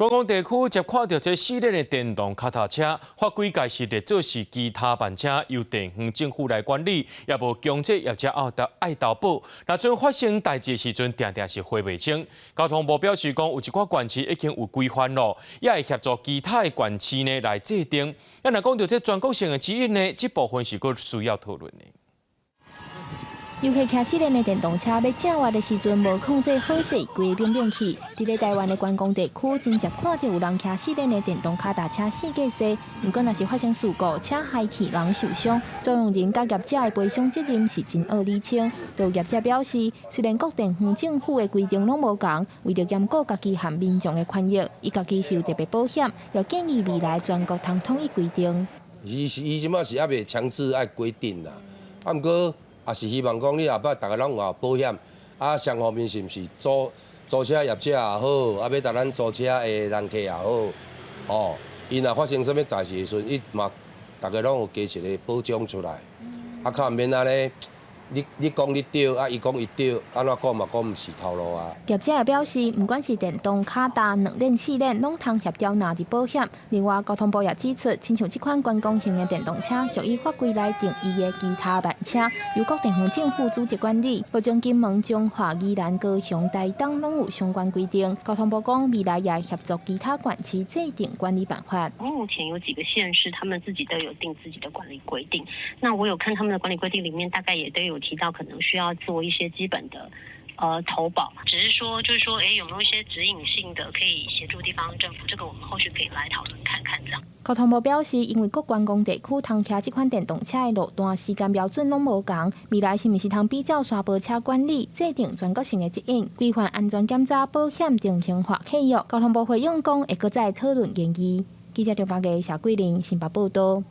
觀光地區捷看著這四輪的電動跤踏車，法規共伊列做是其他慢車，由地方政府來管理，也無強制業者愛投保。若陣發生代誌的時陣，定定是花袂清。交通部表示講，有一寡縣市已經有規範囉，也會協助其他的縣市呢來制定。啊，若講著這全國性的指引呢，這部分是閣需要討論的。遊客騎四輪的電動車欲正彎的時陣，無控制好勢，規个變變去。佇咧台灣的觀光地區，真捷看著有人騎四輪的電動跤踏車四界踅。毋過，若是發生事故，車害去人受傷，租用人佮業者的賠償責任是真愛理清。有業者表示，雖然各地方政府的規定攏無仝，為著兼顧家己和民眾的權益，伊家己是有特別保險，也建議未來全國通統一規定。伊是伊這馬是猶未強制愛規定啦，啊，毋過，也是希望講你後擺逐个攏有保險，啊，雙方面是毋是租租車業者也好，啊，欲共咱租車的人客也好，哦，𪜶若發生啥物代誌的時陣，伊嘛逐个攏有加一个保障出來，啊，較毋免按呢。你講你對，啊，伊講伊對，按怎講嘛講毋是頭路啊。業者也表示，毋管是電動跤踏、兩輪、四輪，攏通協調納入保險。另外，交通部也指出，親像這款觀光型的電動車，屬於法規內定義的其他慢車，由各地方政府組織管理。目前金門、彰化、宜蘭、高雄、台東攏有相關規定。交通部講，未來也協助其他縣市制定管理辦法。目前有幾個縣市，他們自己都有定自己的管理規定。那我有看他們的管理規定裡面，大概也都有提到可能需要做一些基本的投保，只是說就是說，欸，有沒有一些指引性的可以協助地方政府？這個我們後續可以來討論看看。這樣。交通部表示，因為各觀光地區通騎這款電動車的路段時間標準攏無仝，未來是毋是通比照沙坡車管理，制定全國性的指引，規範安全檢查、保險、定型化契約？交通部回應講，會閣再討論研議。記者張家傑、謝桂玲新北報道。